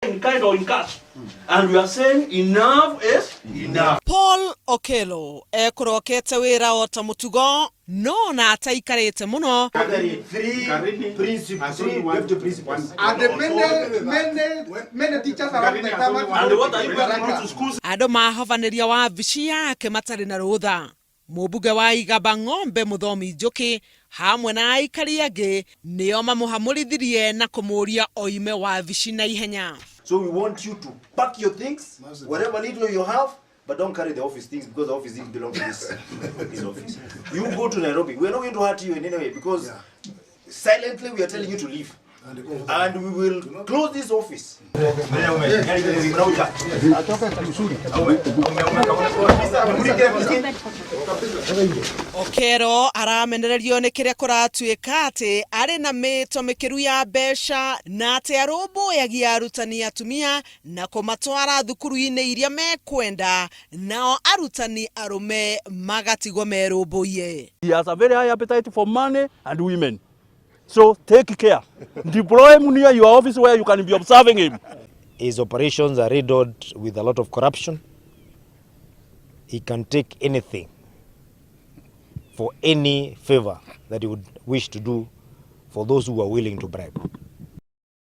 In kind or in cash. And we are saying enough is enough. Paul Okello ekũrokete wĩra o ta mũtugo no ona ataikarĩte mũno. Andũ mahovanĩria wabici yake matarĩ na rũtha. Mũmbunge wa Igamba Ng'ombe Mũthomi Njũkĩ hamwe na aikari angĩ nĩo mamũhamũrithirie na kũmũria oime wabici na ihenya. So we want you to pack your things, whatever little you have, but don't carry the office things because the office things belong to this office. You go to Nairobi. We are not going to hurt you in any way because silently we are telling you to leave. And we will close this office. Okero aramenererio nĩ kĩrĩa kũratuĩka atĩ arĩ na mĩto mĩkĩru ya mbeca na atĩ arũmbũyagia arutani atumia na kũmatwara thukuru-inĩ iria mekwenda nao arutani arũme magatigwo merũmbũiye. He has a very high appetite for money and women. So take care. Deploy him near your office where you can be observing him. His operations are riddled with a lot of corruption. He can take anything for any favor that he would wish to do for those who are willing to bribe.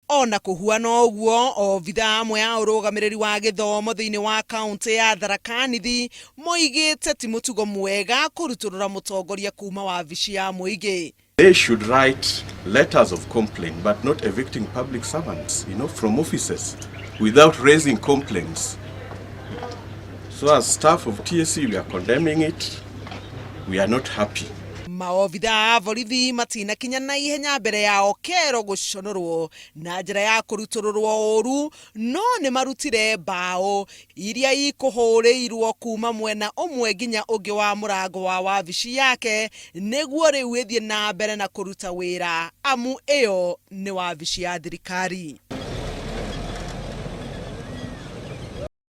Ona kũhuana ũguo, obitha amwe a ũrũgamĩrĩri wa gĩthomo thĩinĩ wa kaũntĩ ya Tharaka Nithi moigĩte ti mũtugo mwega kũrutũrũra mũtongoria kuma wabici ya mũingĩ. They should write letters of complaint, but not evicting public servants from offices without raising complaints. So as staff of TSC, we are condemning it. We are not happy. Maobitha a borithi matinakinya na ihenya mbere ya Okello gũconũrwo na njĩra ya kũrutũrũrwo ũru, no nĩ marutire mbaũ iria ikũhũrĩirwo kuma mwena ũmwe nginya ũngĩ wa mũrango wa wabici yake nĩguo rĩu ĩthiĩ na mbere na kũruta wĩra amu ĩyo nĩ wabici ya thirikari.